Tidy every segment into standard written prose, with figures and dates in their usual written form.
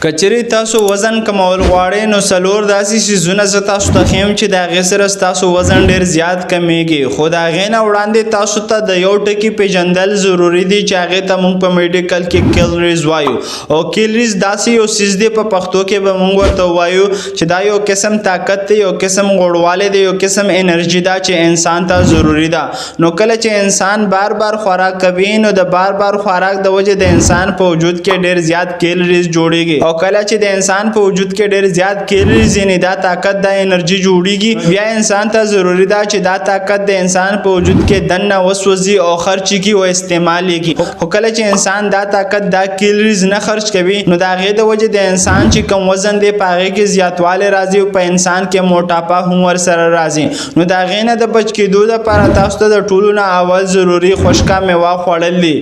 که چېرې تاسو وزن کمول غواړئ، نو څلور داسې څیزونه زه تاسو ته ښیم چې د هغې سره ستاسو وزن ډېر زیات کمیږي. خو د هغې نه وړاندې تاسو ته د یو ټکي پیژندل ضروري دي چې هغې ته موږ په میډیکل کې کیلریز وایو. او کیلریز داسې یو څیز دی، په پښتو کې به موږ ورته وایو چې دا یو قسم طاقت دی، یو قسم غوړوالی دی، یو قسم انرژي ده چې انسان ته ضروري ده. نو کله چې انسان بار بار خوراک کوي، نو د بار بار خوراک د وجې د انسان په وجود کې ډېر زیات کیلریز جوړیږي. او کله چې د انسان په وجود کې ډېر زیات کیلریز، یعنی دا طاقت، دا انرژي جوړیږي، بیا انسان ته ضروري ده چې دا طاقت د انسان په وجود کې دننه وسوځي او خرچ کړي او استعمال کړي. خو کله چې انسان دا طاقت، دا کیلریز نه خرچ کوي، نو د هغې د وجې د انسان چې کوم وزن دی، په هغې کې زیاتوالی راځي او په انسان کې موټاپا هم ورسره راځي. نو د هغې نه د بچ کېدو دپاره تاسو ته د ټولو نه اول ضروري خشکه میوه خوړل دي.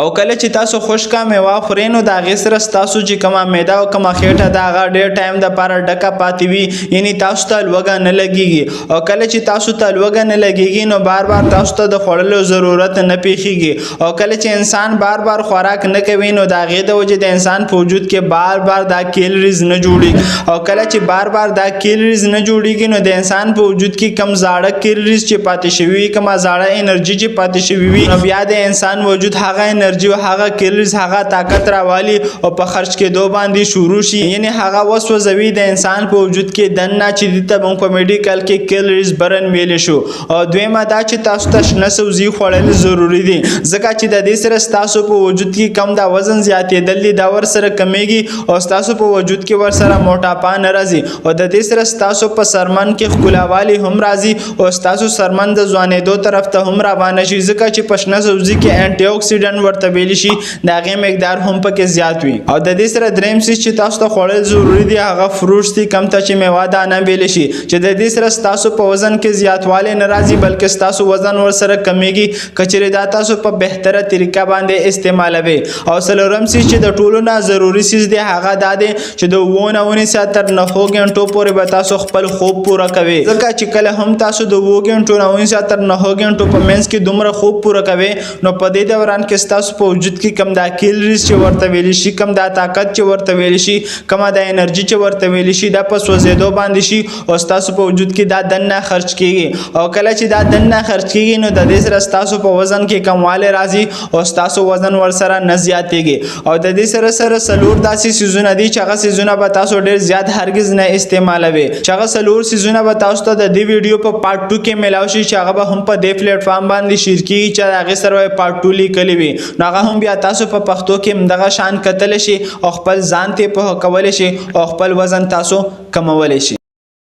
او کله چې تاسو خشکه میوه خورئ، نو د هغې سره ستاسو چې کومه معده او کومه خېټه ده، هغه ډېر ټایم دپاره ډکه پاتې وي، یعنی تاسو ته لوږه نه لګیږي. او کله چې تاسو ته لوږه نه لګیږي، نو بار بار تاسو ته د خوړلو ضرورت نه پیښیږي. او کله چې انسان بار بار خوراک نه کوي، نو د هغې د وجې د انسان په وجود کې بار بار دا کیلریز نه جوړیږي. او کله چې بار بار دا کیلریز نه جوړیږي، نو د انسان په وجود کې کم زاړه کیلریز چې پاتې شوي وي، کومه زاړه انرژي چې پاتې شوي وي، نو بیا د انسان وجود هغه انرژي او هغه کیلریز، هغه طاقت راوالي او په خرچ کېدو باندې شروع شي، یعنی هغه وسوځوي د انسان په وجود کې دننه، چې دې ته موږ په میډیکل کې کیلریز برن ویلی شو. او دویمه دا چې تاسو ته شنه سبزي خوړل ضروري دي، ځکه چې د دې سره ستاسو په وجود کې کم دا وزن زیاتېدل دي، دا ورسره کمیږي او ستاسو په وجود کې ورسره موټاپا نه راځي. او د دې سره ستاسو په څرمن کې ښکلاوالی هم راځي او ستاسو څرمن د ځوانېدو طرف ته هم روانه شي، ځکه چې په شنه سبزي کې انټي اکسیډنټ ورته ویل شي، د هغې مقدار هم پکې زیات وي. او د دې سره دریم څیز چې تاسو ته خوړل ضروري دي، هغه فروټس دي، کم ته چې میوه دانه ویل شي، چې د دې سره ستاسو په وزن کې زیاتوالی نه راځي، بلکې ستاسو وزن ورسره کمیږي، که چېرې دا تاسو په بهتره طریقه باندې استعمالوي. او څلورم څیز چې د ټولو نه ضروري څیز دی، هغه دا دی چې د 7 نه ونیسه تر 9 ګنټو پورې به تاسو خپل خوب پوره کوئ، ځکه چې کله هم تاسو د 7 ګنټو نه ونیسه تر 9 ګنټو په منځ کې دومره خوب پوره کوئ، نو په دې دوران کې ستاسو په وجود کې کم دا کیلریز چې ورته ویل شي، کم دا طاقت چې ورته ویل شي، کومه دا انرژي چې ورته ویل شي، دا په سوځېدو باندې شي او ستاسو په وجود کې دا دننه خرچ کیږي. او کله چې دا دننه خرچ کیږي، نو د دې سره ستاسو په وزن کې کموالی راځي او ستاسو وزن ورسره نه زیاتیږي. او د دې سره سره څلور داسې څیزونه دي چې هغه څیزونه به تاسو ډېر زیات هرګز نه استعمالوي، چې هغه څلور څیزونه به تاسو ته د دې ویډیو په پارټ 2 کې ملاو شي، چې هغه به هم په دې پلیټ فارم باندې شیر کیږي، چې هغې سره به پارټ 2 لیکلی وي. نو هغه هم بیا تاسو په پښتو کې همدغه شان کتلی شي او خپل ځان ته پوه کولی شي او خپل وزن تاسو کمولی شي.